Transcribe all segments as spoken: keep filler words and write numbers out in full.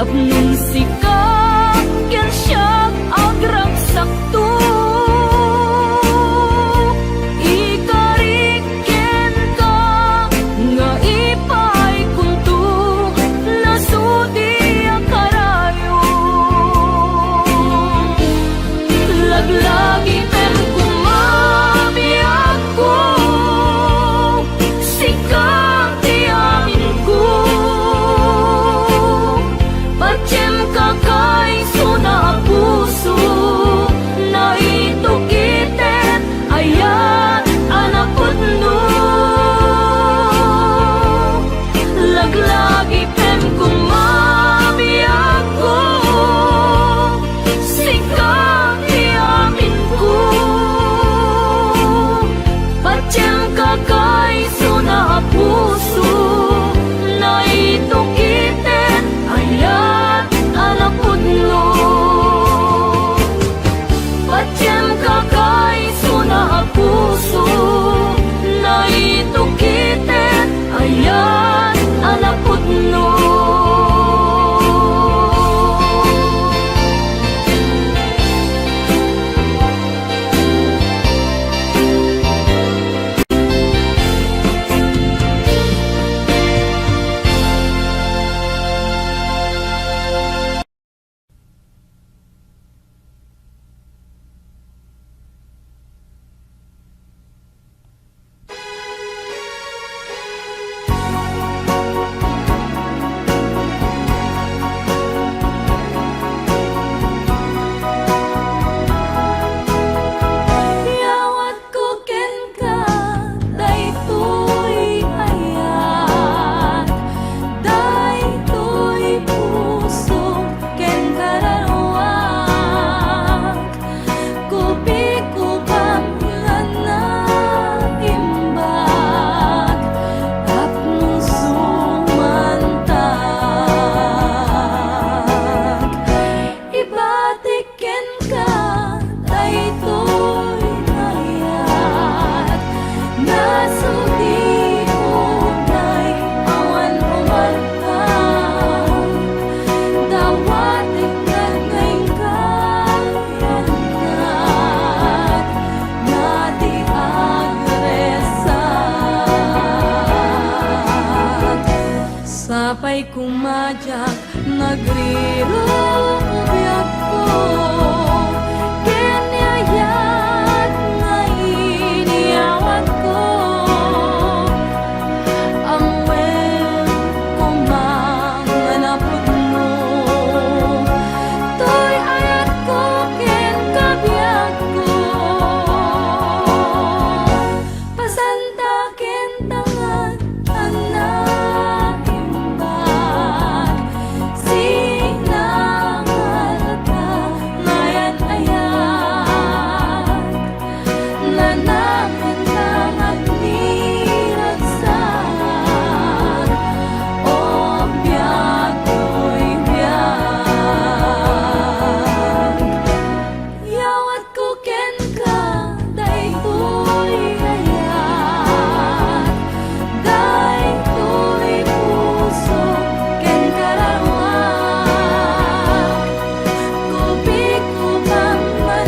Tapno sika ken siak agragsakto, ikarik kenka nga ipaykonto, nasudi a karayo. Laglagipem koma, biagko, sika ti aminko. Patiemka kayso na a puso, naitukiten, ayat a napudno. Laglagipem koma, biagko, sika ti aminko. Patiemka kayso na a puso, naitukiten, ayat a napudno. Patiemka kayso na a puso, naitukiten, ayat a napudno. Iyawatko kenka daytoy ayat, daytoy puso ken kararuak. Kupikupam nga naimbag tapno sumantag. Ibatik kenka daytoy ayat, nasudi unay awan umarta. Dawatek nga inka yannat, nga ti agresat. Sapay koma diak nagrirubbiatko, ken ayat nga iniyawatko. Ammoem koma nga napudno toy ayatko ken kabiagko. Pasanta ken tangan a naimbag, sinangalta nga ayat-ayat. Nanamen nga agni ragsak, o biag toy biag. Iyawatko kenka daytoy ayat, daytoy puso ken kararuak. Kupikupam nga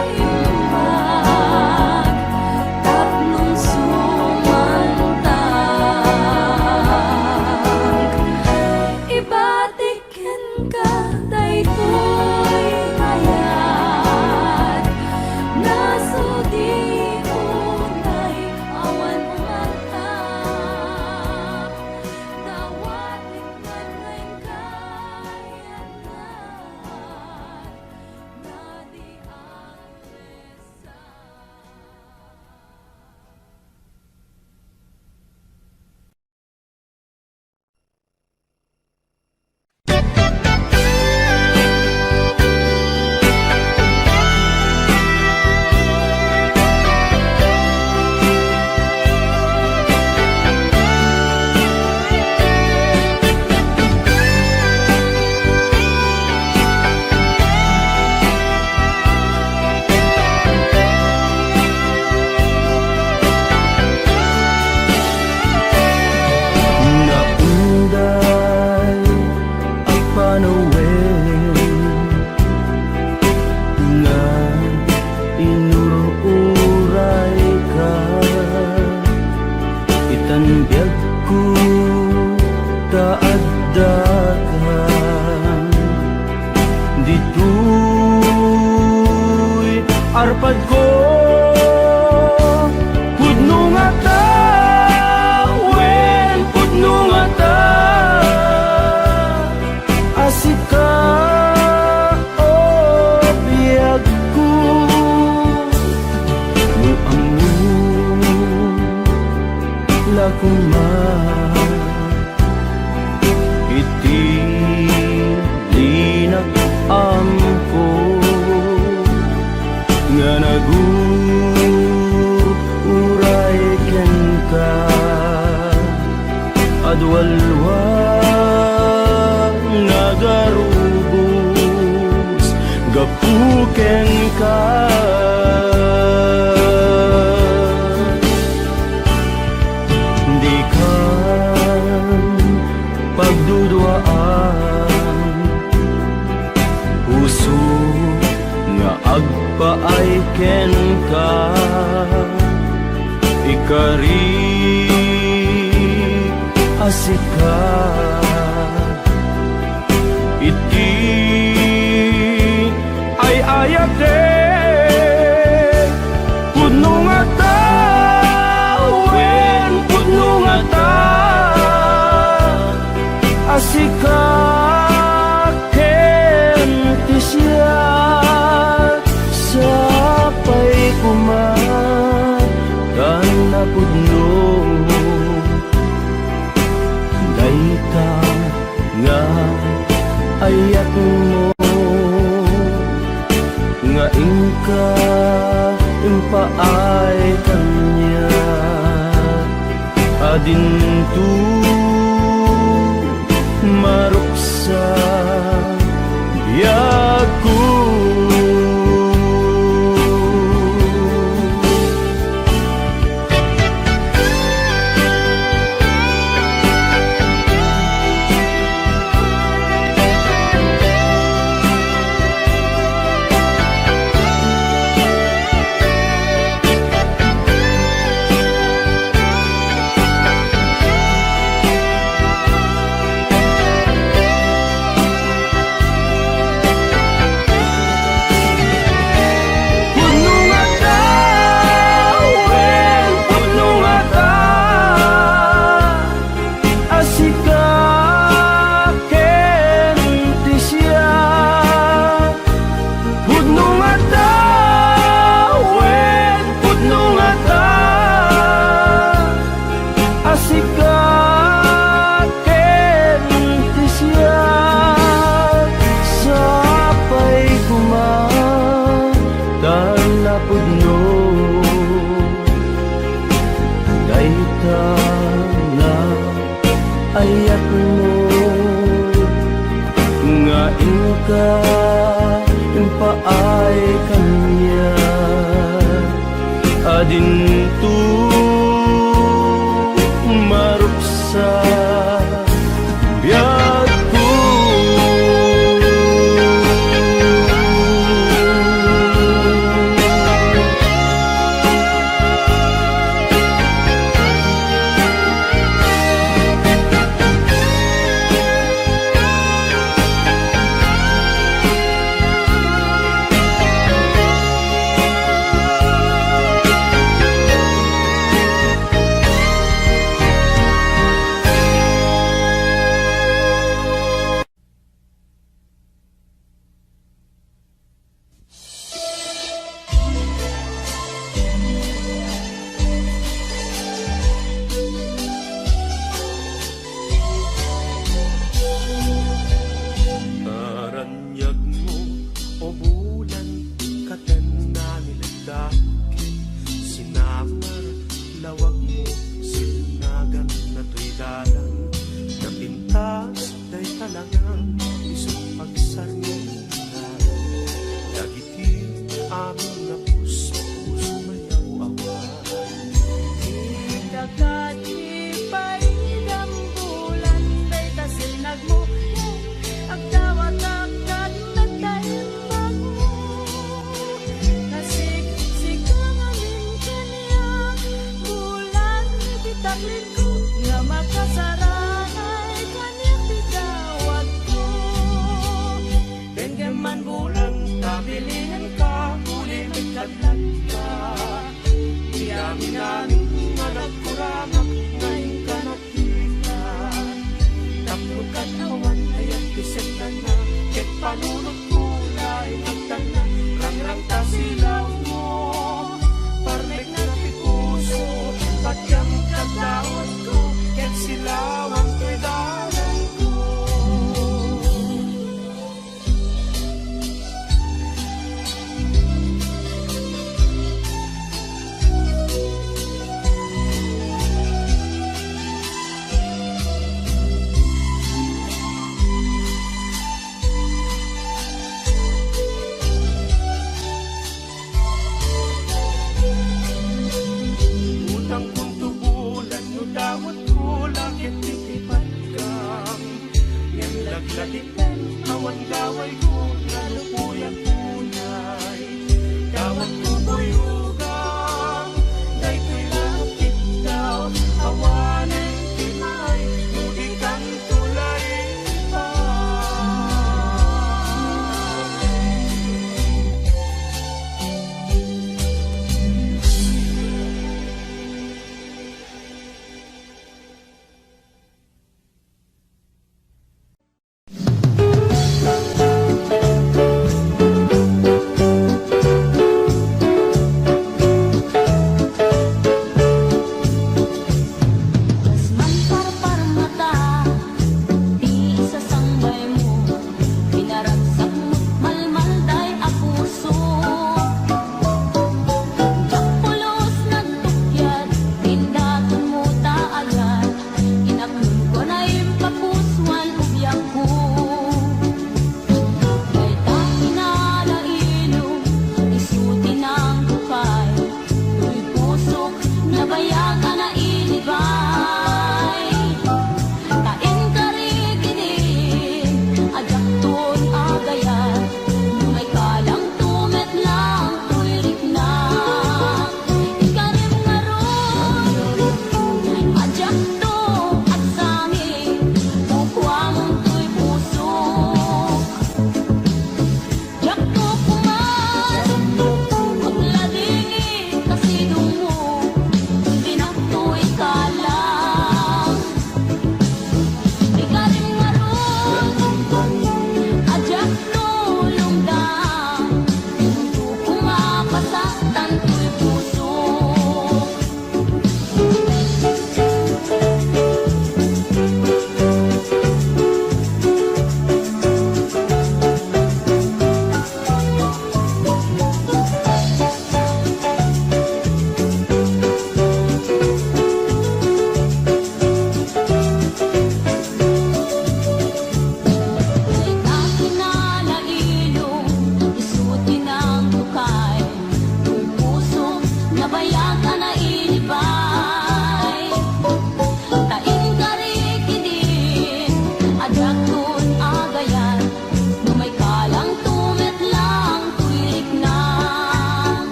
naimbag tapno sumantag. Ibatik kenka daytoy ayat, nasudi unay awan umarta. Dawatek nga inka yannat, nga di agresat. Padko, pudno ngata, wen pudno ngata, a sika, o biagko. No ammo la koma iti linak, amko nga naguray kenka. Adualwa nga agarubos gapu kenka. Dikan pagduduaan, puso nga agpaay kenka, ikari a sika. Iti ay-ayatek, pudno ngata, wen pudno ngata, a sika ken ti siak, sapay koma ta napudno dayta nga ayatmo, nga inka impaay kaniak a dinto maruksa biagko. Pudno ngata, wen pudno ngata, a sika ken ti siak. Pudno ngata, wen pudno ngata, a sika ken ti siak, sapay koma ta napudno dayta nga ayatmo, nga inka impaay kaniak a dinto maruksa biagko. Ti amin-amin nga nagkurangak nga inka nakita. Tapno kad awan ayat ti setnana, ket panunotko la inagtanna. Rangrangta silawmo, parmekna ti puso, patiam kad dawatko, ket silawantoy dananko. Utangkonto bulan no dawatko la ket ti tipatkam. Ngem laglagipen, awan gawayko, nalupoyak unay. Dawatko buyogam, daytoy la a kiddaw, awanen ti maay, no di kanto la ipay.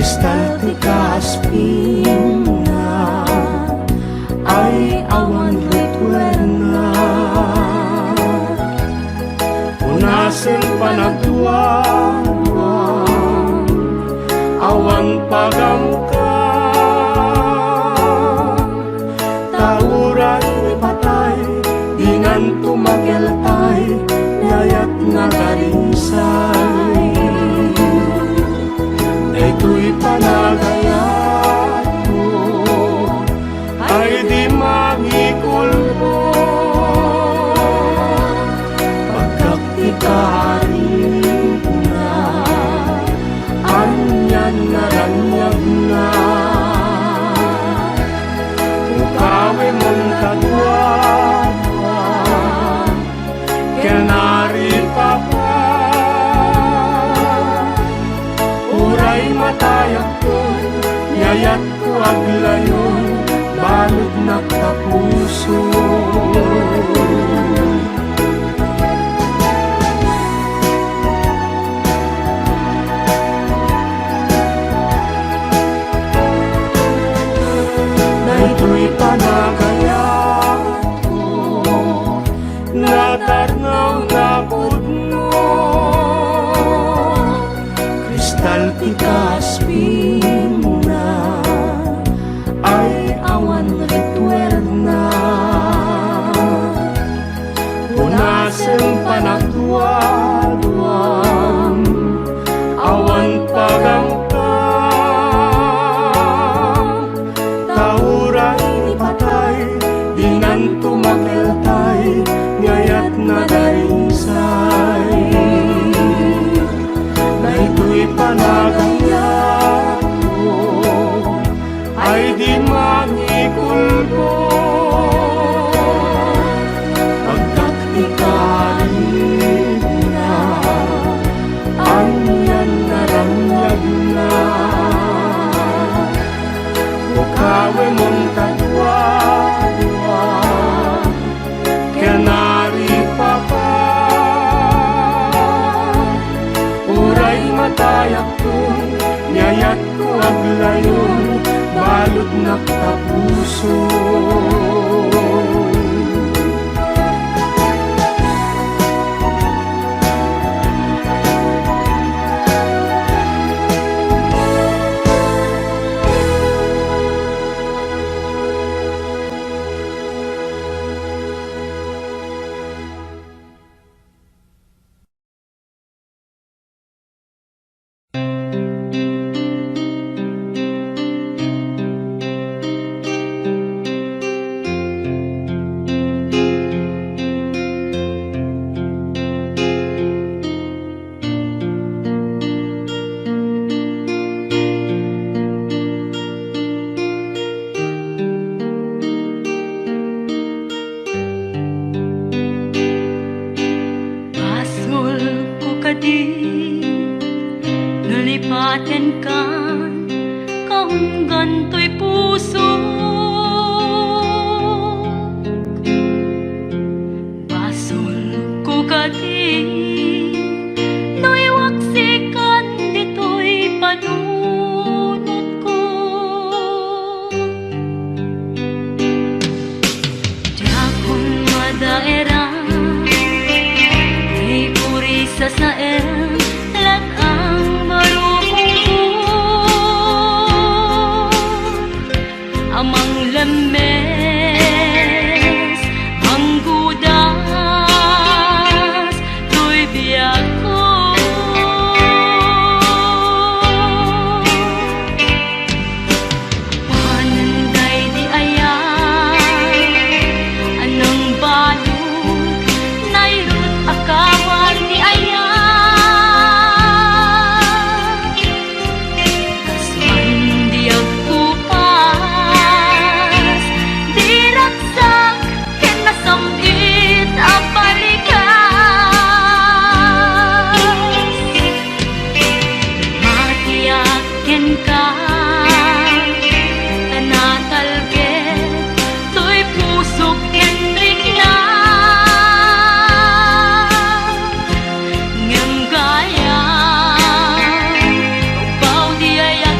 Kristal ti kaaspingna, ay awan ritualna. Punasen panagduaduam, awan pagamka. Ta uray ni patay, dinanto makeltay, ni ayat nga darisay. Daytoy panagayatko, ay di mangikulbod. Pagkakti karina, anian naraniagna. Ukawem on kaduaduam, ken Ari Papa. Uray matayakton, ni ayatko aglayon, baludnak ta puso. Daytoy panagayatko, natarngaw, napudno. Kristal ti kaaspingna, ay awan ritualna. Punasen panagduaduam, awan pagamka. Ta uray ni patay, dinanto makeltay, ni ayat nga darisay. Daytoy panagayatko, ay di mangikulbod. Pagkakti karina, anian naraniagna. Ukawem on kaduaduam, ken Ari Papa. Uray matayakton, ni ayatko aglayon, baludnak ta puso. Basolko kadi no lipatenkan, kaunggan toy pusok. Basolko kadi no iwaksikan ditoy panunotko. Diakon madaeran, ti purisasaen, lat-ang marukongko. A manglemmes, manggudas toy biagko. Apanen daydi ayat a nangbalud, nairut a kawar ti ayat. Kas man di agkupas, di ragsak ken nasam-it a balikas. Matiak kenka, ta natalged toy pusok ken rikna. Ngem gayam, upaw di ayat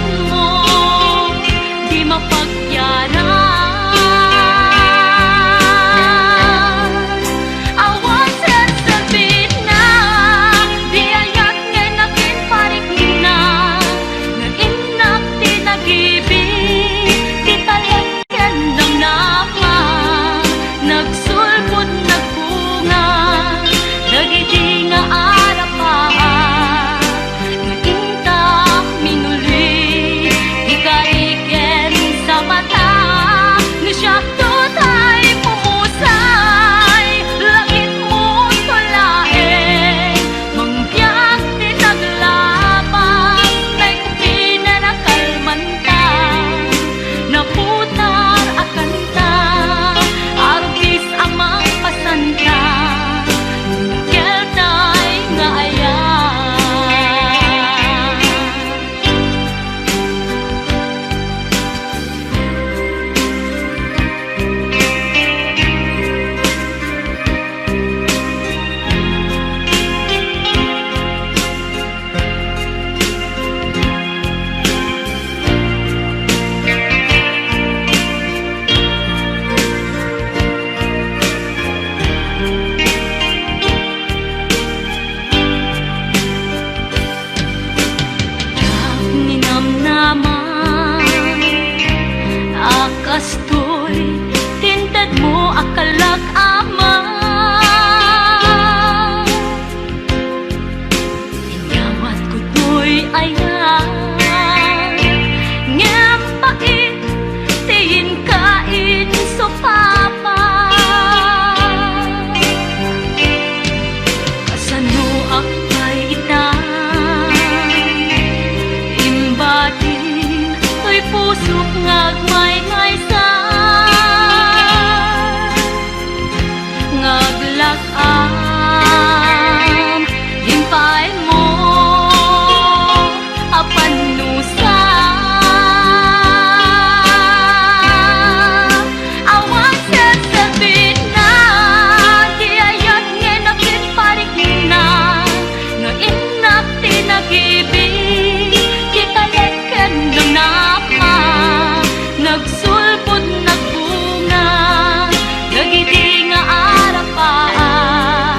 Pusok nga agmaymaysa, nga aglak-am, impay mo a pannusa. Awan serserbina ti ayat nga napinparikna, nga innak ti nagibig, ti talek ken nanama, nagsulbod, nagbunga, dagiti nga arapaak,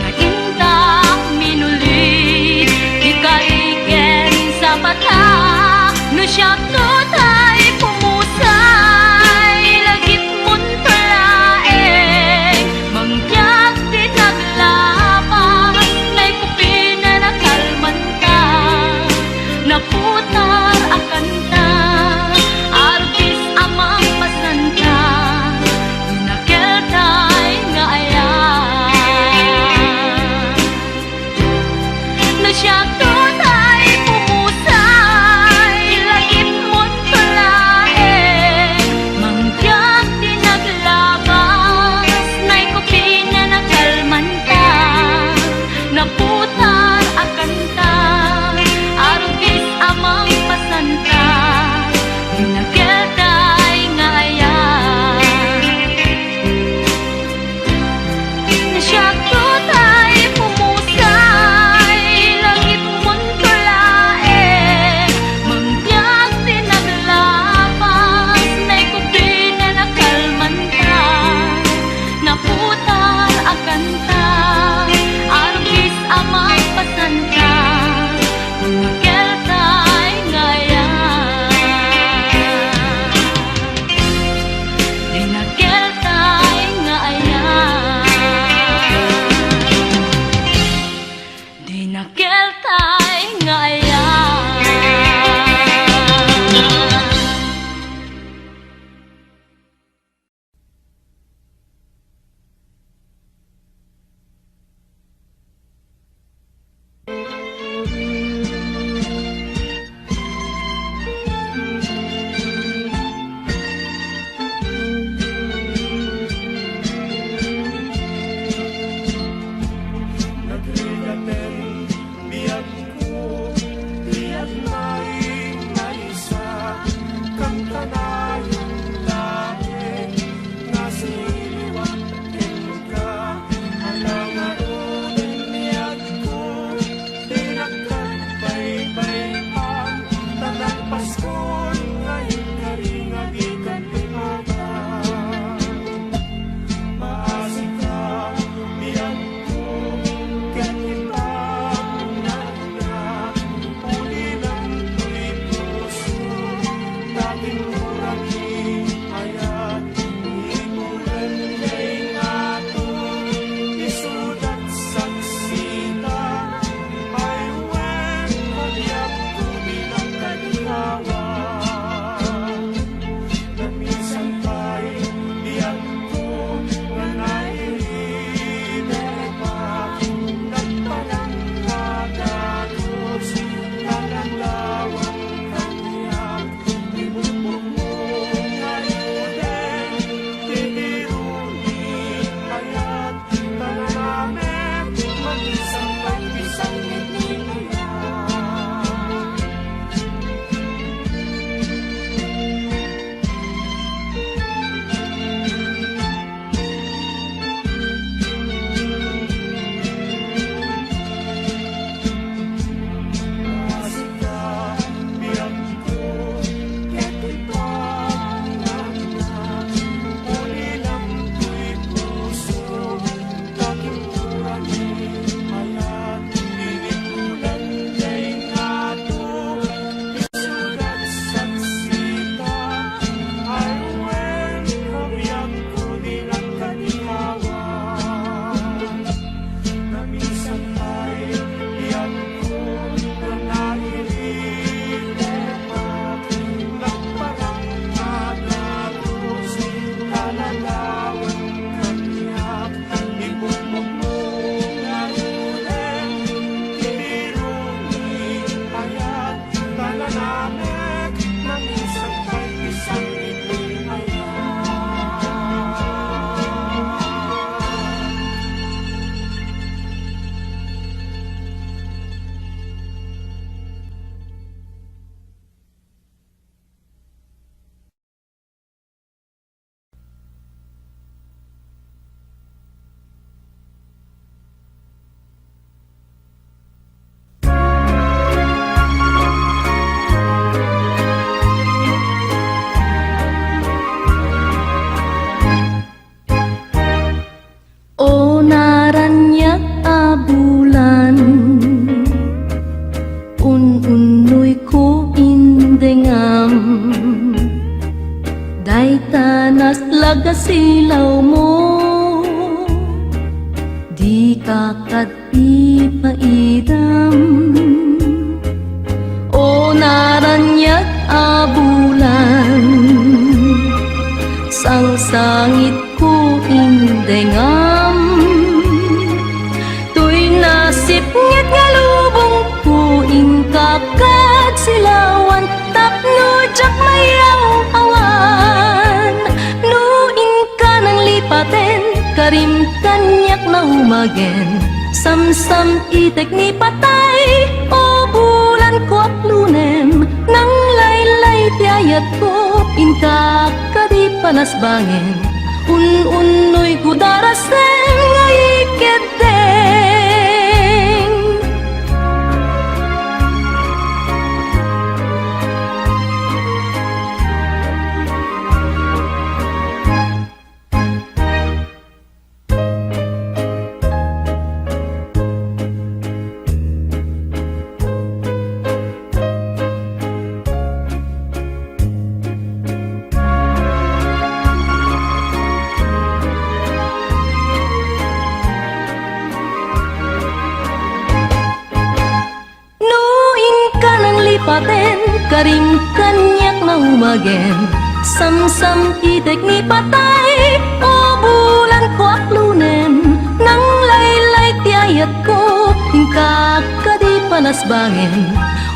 nga intak minuli, ti kari ken sapatak, no siak no tay pumusay, lagipmon palaeng, mangbiag ti naglabas, naikupinen a kalmanta, naputar a kanta, arugis a mangpasanta, dinakel tay nga ayat. No siak no tay pumusay, lagipmon palaeng, mangbiag ti naglabas, naikupinen a kalmanta, naputar a kanta, arugis a mangpasanta, dinakel tay nga ayat. Siak no tay pumusay, lagipmon palaeng, mangbiag ti naglabas, naikupinen a kalmanta, naputar a kanta, arugis a mangpasanta, dinakel tay nga ayat. Dinakel tay nga ayat. Dinakel tay nga ayat. Nagrigaten biag Ti agmaymaysa, kantanayon laeng, nasiliwat kenka, ala ngaruden biagko, dinak agbaybay-an, ta nagpaskon nga inkari nga bikan ti Apo. Maasika, biagko, ket ipagna-, Ulilan toy puso, ta timmuran ti ayat, ibulen jay ngato, isuda ti saksita, ay wen, biagko, bilang kaginawa. Namisan pay biagko nga nairiderpa, nagpalangka dagus, talagawang kaniak, ibugbog Laga silawmo, dika kad ipaidam. O naraniag a bulan, sangsangitko indengam. Toy nasipnget nga lubongko, inka kad silawan, tapno diak mayaw-awan. No inka nanglipaten, karim kaniak naumagen. Samsam-itek ni patay, o bulanko a plunem. Nanglaylay ti ayatko, inka kadi palasbangen. Un-unnoyko darasem nga ikeddeng. No inka nanglipaten, karim kaniak naumagen. Samsam-itek ni patay, o bulanko a plunem. Nanglaylay ti ayatko, inka kadi palasbangen.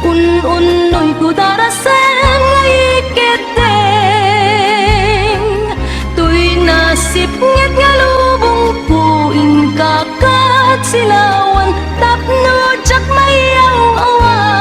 Un-unnoyko darasem nga ikeddeng. Toy nasipnget nga lubongko, inka kad silawan, tapno diak mayaw-awan.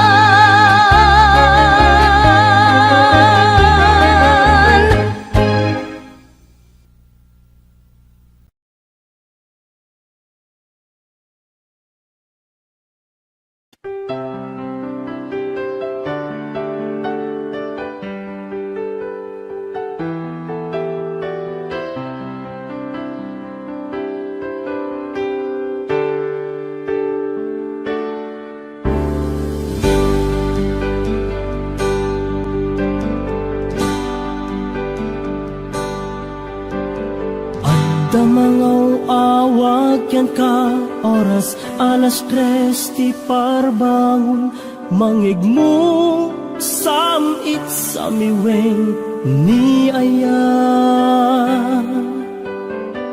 Adda mangaw-awag kenka, oras alas tres ti parbangon, mangngegmo, sam-it, samiweng ni aya.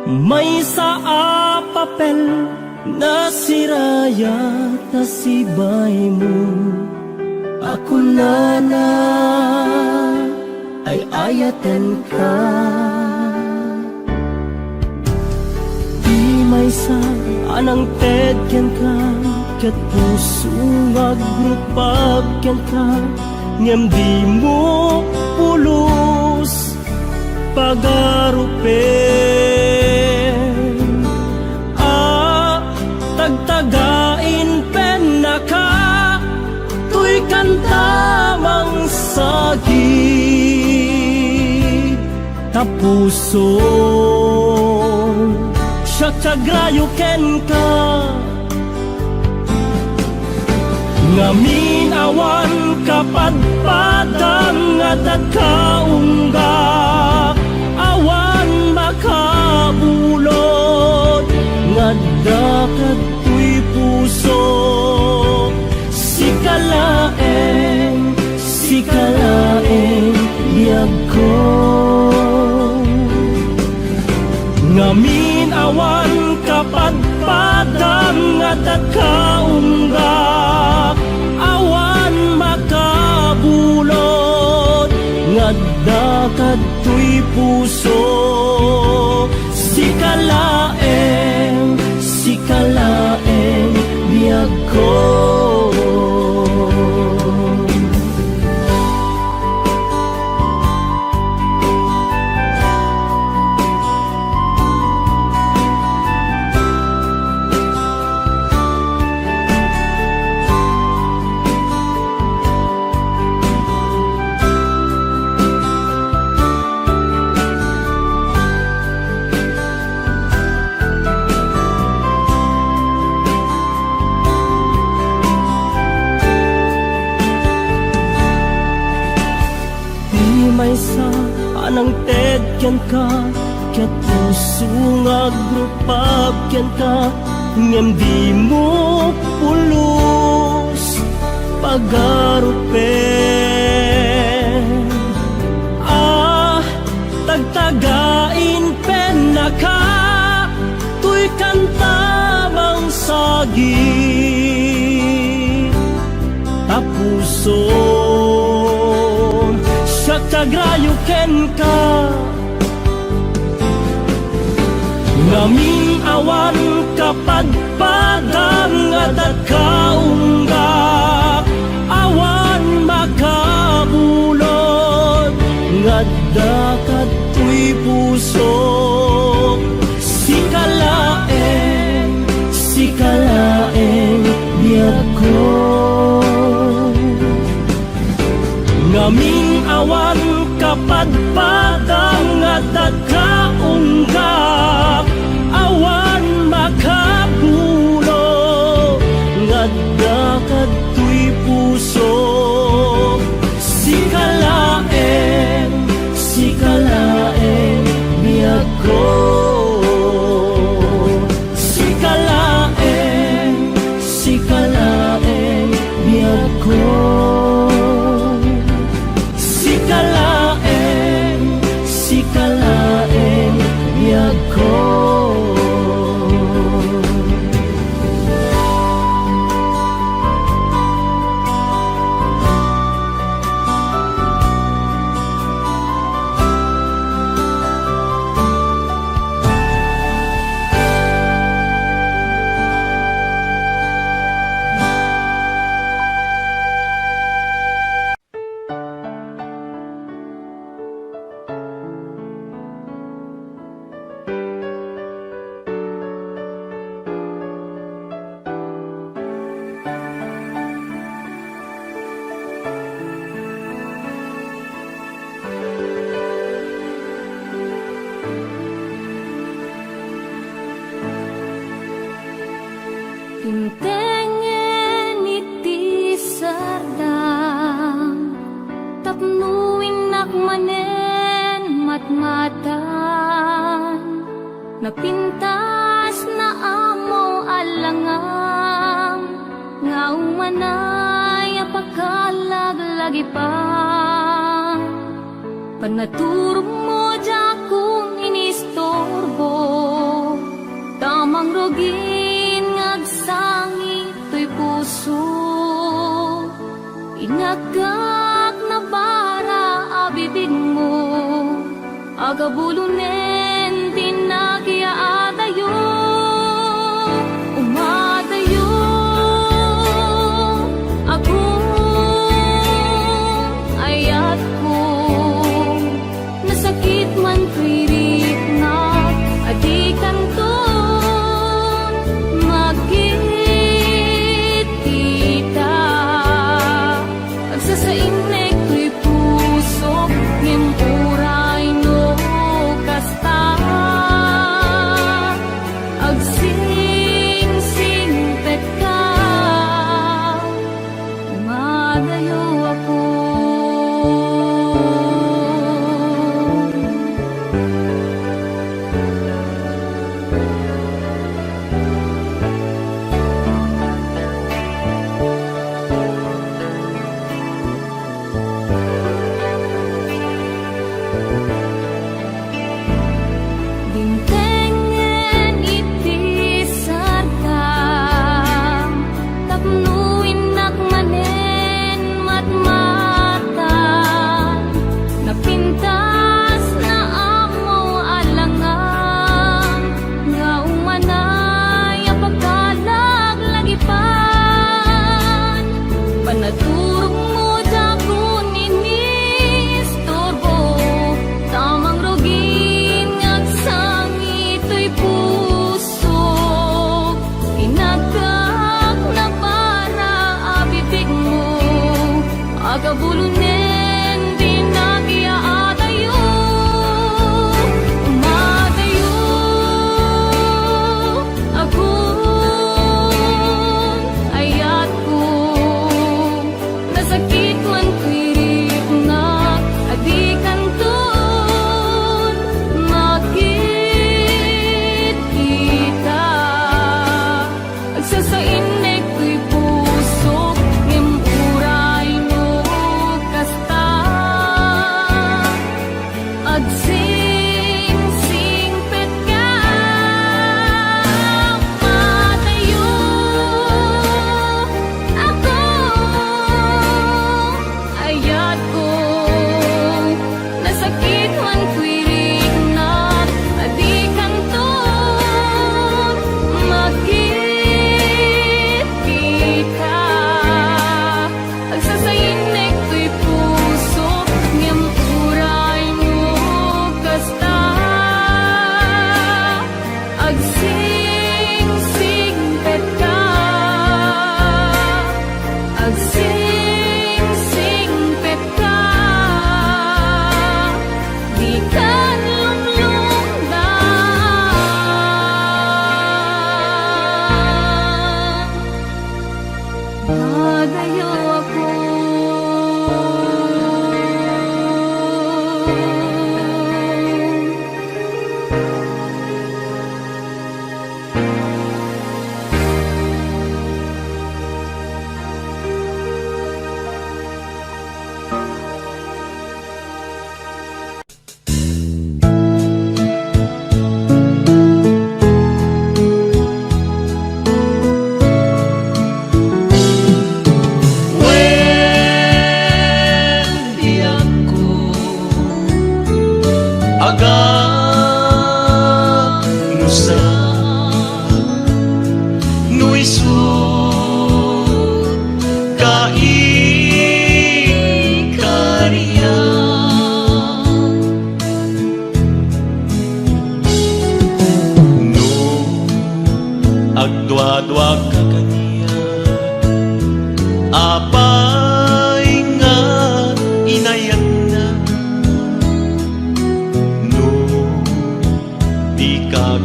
Maysa a papel nasirayat ta sibaymo a kunana, ay-ayatenka. Ti maysa a nangted kenka, ket puso nga agrupag kenka, ngem dimo pulos pagarupen a tagtagain pennaka toy kanta mangsagit ta puson. Siak ti agrayo kenka. Ngamin awan kapadpadan nga adda kaunggak, awan makabulod nga adda kadtoy puso. Sika laeng, sika laeng biagko. Ngamin awan kapadpadan nga adda kaunggak, awan makabulod nga adda kadtoy puso. Sika laeng, sika laeng biagko. Ti maysa Nangted kenka, ket puso nga agrupap kenka, ngem dimo pulos pagarupen. Ah, tagtagain pennaka, toy kanta mangsagi. Ta pusom, siak ti agrayo kenka. Ngamin awan kapadpadam nga adda ka unggak, awan makabulod nga adda kadtoy pusok. Sika laeng, sika laeng, biagko. Ngamin awan kapadpadam nga adda ka unggak, awan makabulo nga adda kadtoy pusok. Sika laeng, sika laeng, biagko. Sika laeng, sika laeng, biagko. Sika laeng, sika laeng, biagko. Intengen iti sardam tapno innak manen matmatan. Napintas na ammo a langam nga umanay a pakalaglagipan. Panaturogmo diakon inisturbo, ta mangrugin nga agsangit toy puso. Inaggak nabara a bibigmo, agabulonen ti nakiyaadayo. Umadayo, agum, ayatko. Nasakit man toy riknak, a dikanton makita. Agsasainnek toy pusok, ngem uray no kas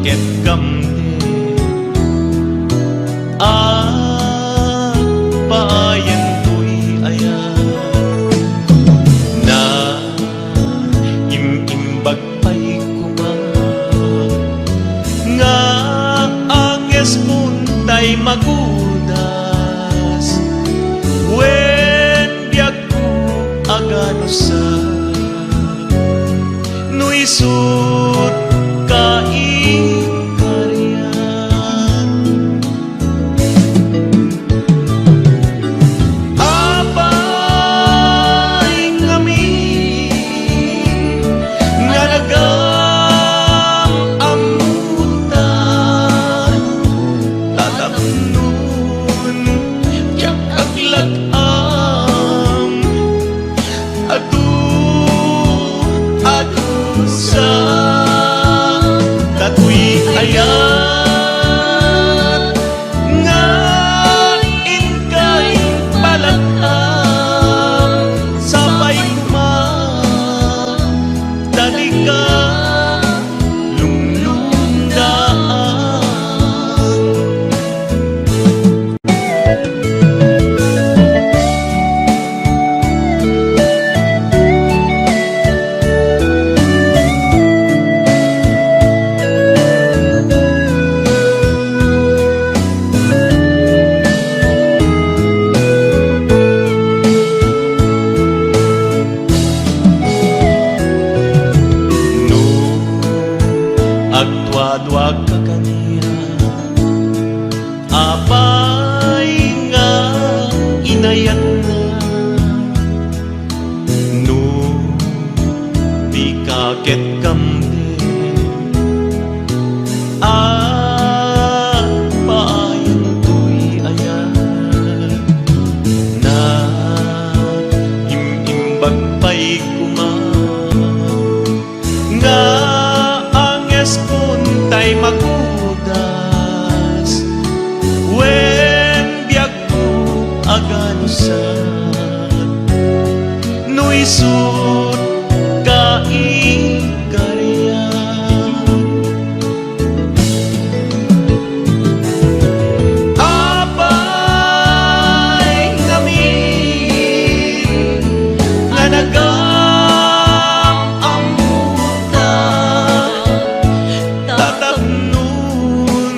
ket gamden, agpaayantoy ayat. Naim-imbag pay koma nga angespon tay magudas, wen biagko a ganusat, no isut kaikarian. Apay ngamin nga nagam-ammotan, tatapnon diak aglak-am. Adu, adu sa datoy ayat nga inkay palak-am, sapay koma ta dika lumlumdaan. No agduaduaka kaniak, apay nga inayatna? No dika ket gamden, agpaayantoy ayat. Naim-imbag pay koma nga angespon tay magudas, wen biagko a ganusat, no isut kaikarian. Apay ngamin nga nagam-ammotan, tatapnon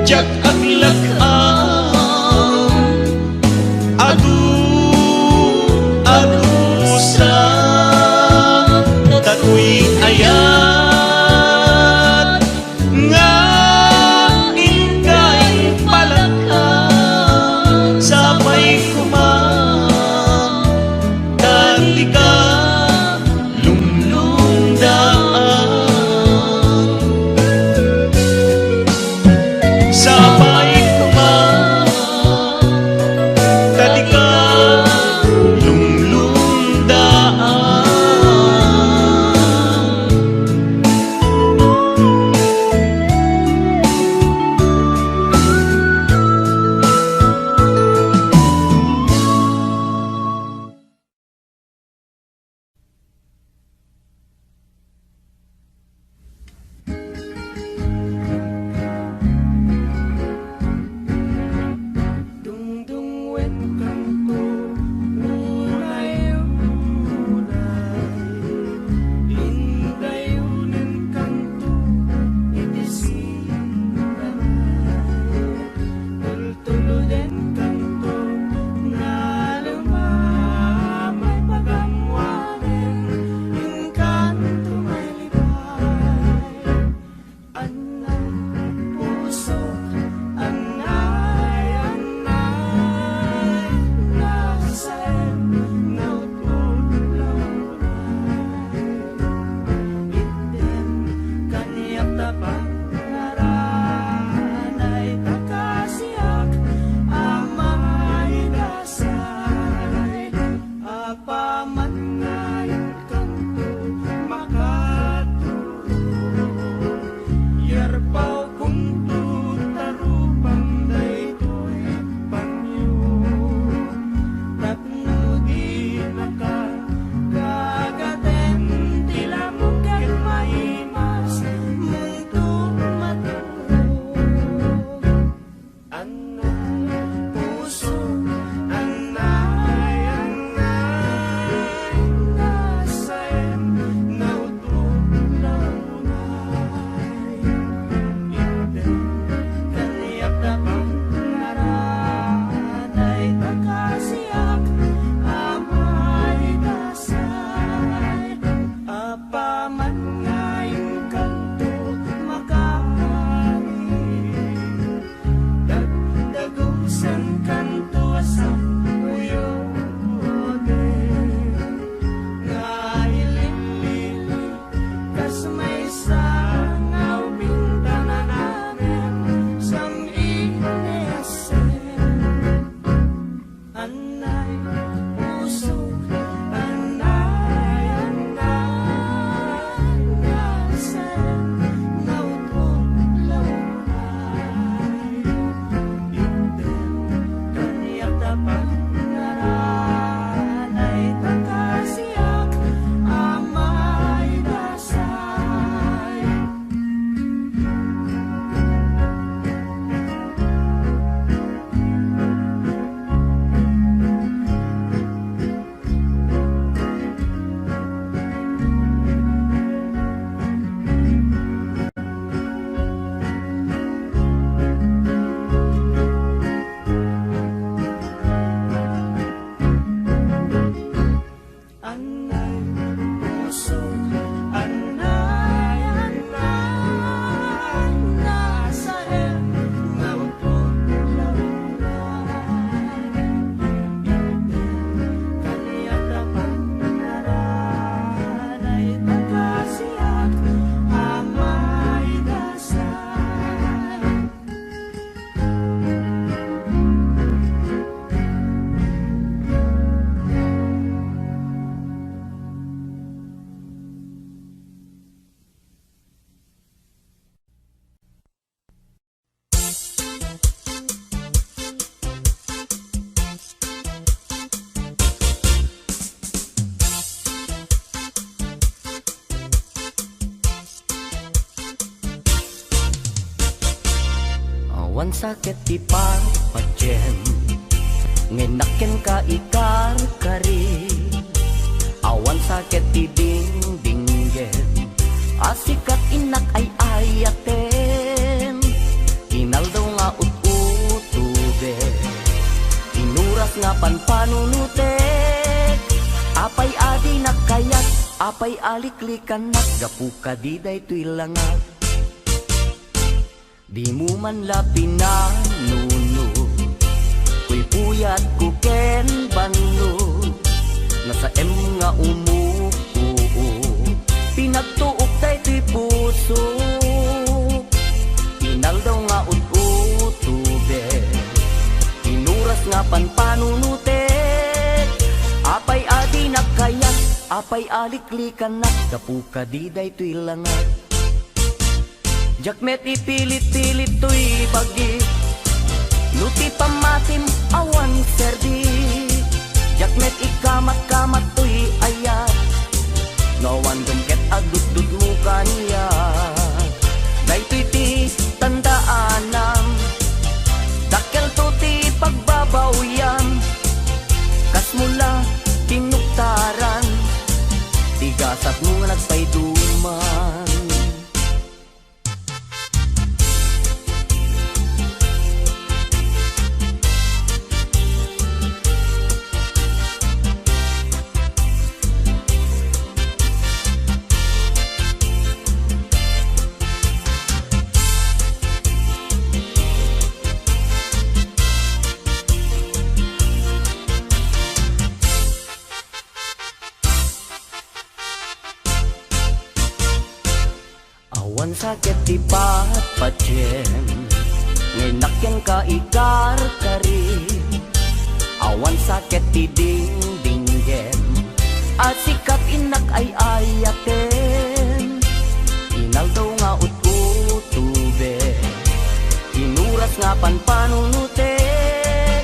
diak aglak-am. Adu, adu sa Awan sa ket ti patpatiem, ngem nakken ka ikarkari. Awan sa ket ti dingdinggen, a sikat innak ay-ayatem. Inaldaw nga ut-utobek, inuras nga panpanunotek. Apay a dinak kayat, apay a liklikannak, gapu kadi daytoy langak. Dimo man la pinanuno, kuy puyatko ken banno, nasaem nga umukoo. Pinagtuok daytoy pusok, inaldaw nga ut-utobek, inuras nga panpanunotek. Apay a dinak kayat, apay a liklikannak, gapu kadi daytoy langak. Diak met ipilit-pilit toy bagi, no ti pammatim awan serbi. Diak met ikamat-kamat toy ayat, no awan dum ket adutdutmo kaniak. Daytoy ti tandaanam, dakkelto ti pagbabawyam. Kasmo la kinuktaran, ti gasatmo nga nagpayduman. Awan sa ket ti patpatiem, ngem nakken ka ikarkari. Awan sa ket ti dingdinggen, a sikat innak ay-ayatem. Inaldaw nga ut-utobek, inuras nga panpanunotek.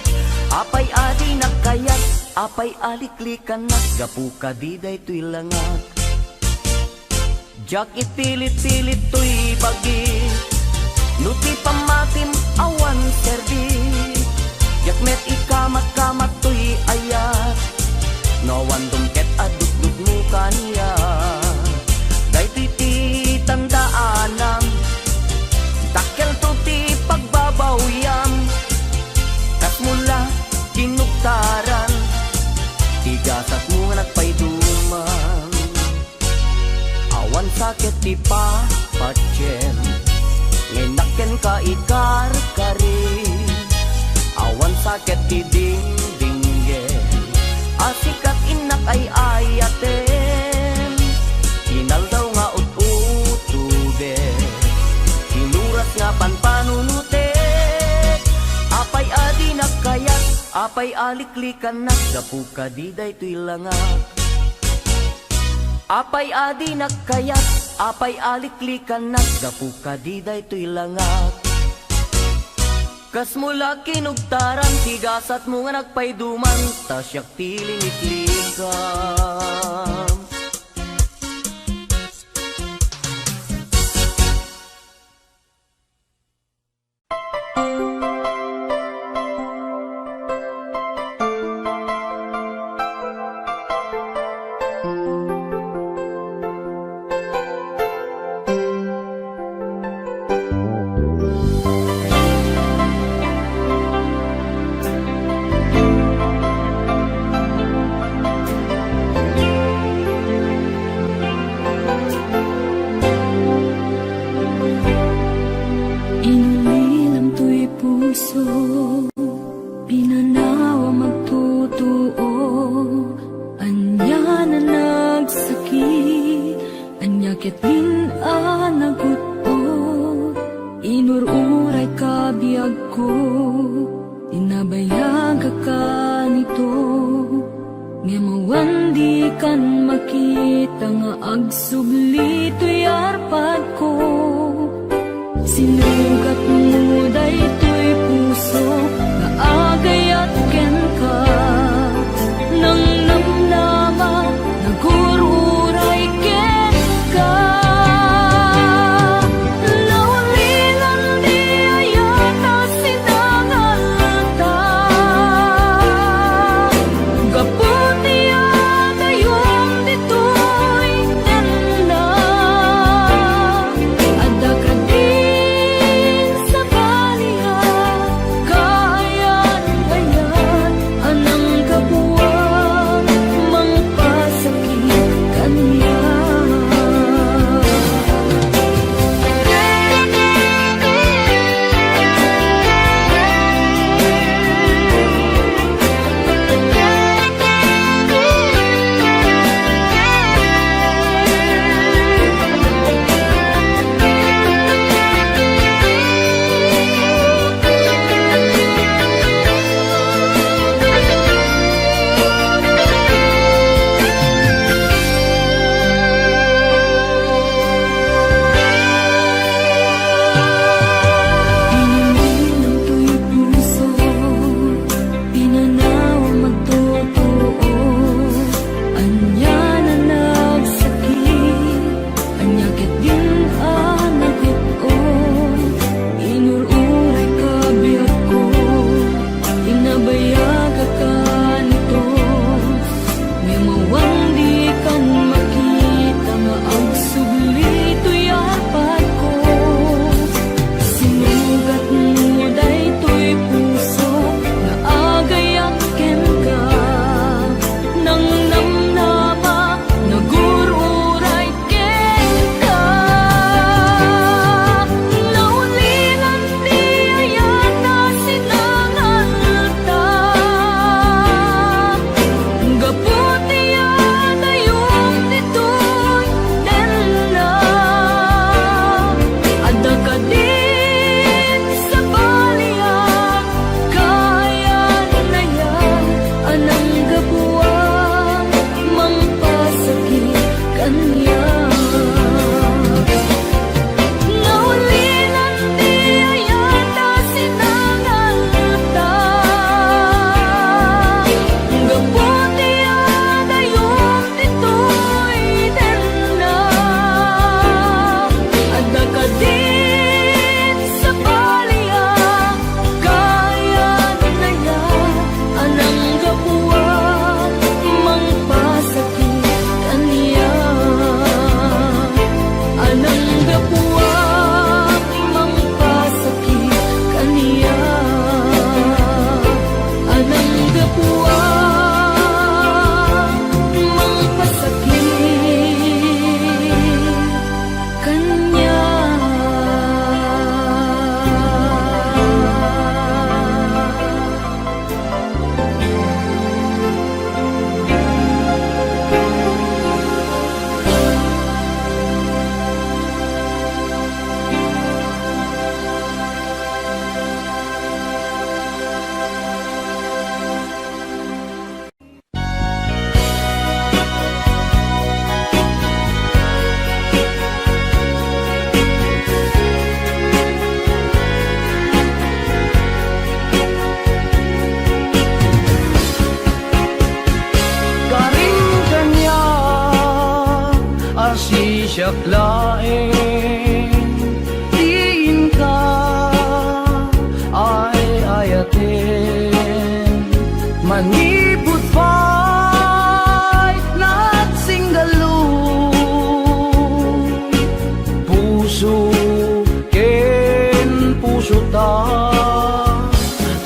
Apay a dinak kayat, apay a liklikannak, gapu kadi daytoy langak. Diak ipilit-pilit toy bagi, no ti pammatim awan serbi. Diak met ikamat-kamat toy ayat, no awan dum ket adutdutmo kaniak. Daytoy ti tandaanam, dakkelto ti pagbabawyam. Kasmo la kinuktaran, ti gasatmo nga nagpayduman. Awan sa ket ti patpatiem, ngem nakken ka ikarkari. Awan sa ket ti dingdinggen, a sikat innak ay-ayatem. Inaldaw nga ut-utobek, inuras nga panpanunotek. Apay a dinak kayat, apay a liklikannak, gapu kadi daytoy langak. Apay a dinak kayat, apay a liklikannak, gapu kadi daytoy langak. Kasmo la kinuktaran, ti gasatmo nga nagpayduman, ta siak ti liniklikam. Inulilam toy puso, pinanawam agtutuo, ania a nagsakit, ania ket din a nagut-ot, inur-uray kabiagko, tinabayagak kanito. Ngem awan dikan makita nga agsubli toy arpadko. Sinugatmo daytoy puso nga agayat kenka. Nangnamnama, nagur-uray kenka. Naulilan di ayat a Siak laeng ti inka ay-ayaten. Manipud pay nagsinggallo, puso ken pusota.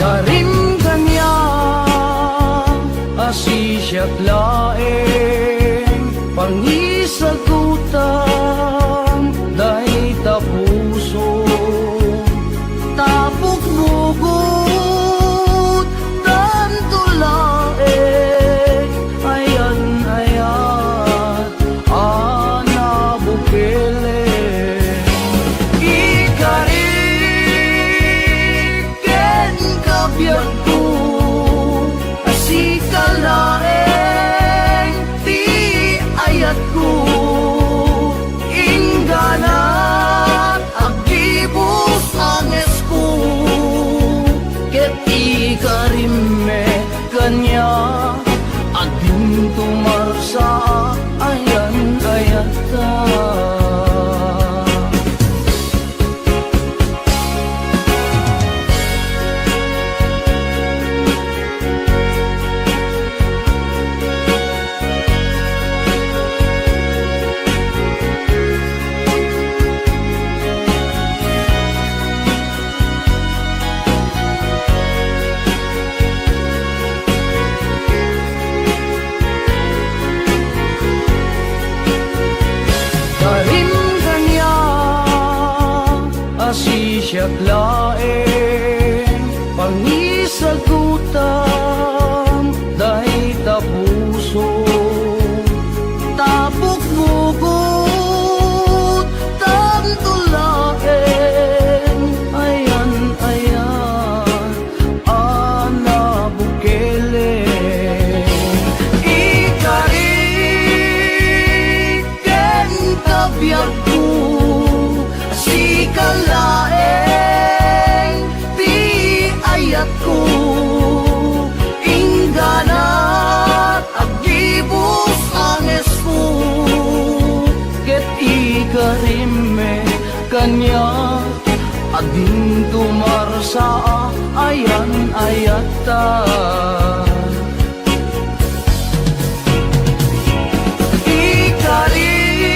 Karim kaniak a sisiak laeng pangisagutam dayta puso. Tapok bugot tanto laeng ayan-ayat a nabukelen. Ikarik kenka, biagko, a sika laeng ti ayatko. Ingganak agdibus angesko, ket ikarimmek kaniak a dinto marsa ayan-ayatta. Karim kaniak a sisiak laeng pangisagutam dayta puso. Tapok bugot tanto laeng ayan-ayat a nabukelen. Ikarik kenka, biagko, sika laeng ti ayatko. Ingganak agdibus angesko, ket ikarimmek kaniak a dinto marsa ayan-ayatta. Ikarik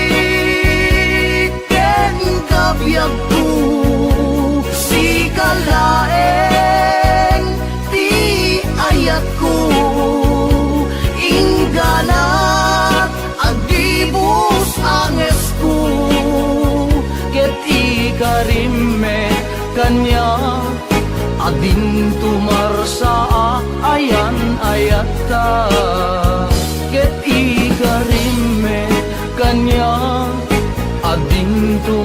kenka, biagko, sika laeng ti ayatko. Ingganak agdibus angesko, ket ikarimmek kaniak a dinto marsa ayan-ayatta. Ket ikarimmek kaniak a dinto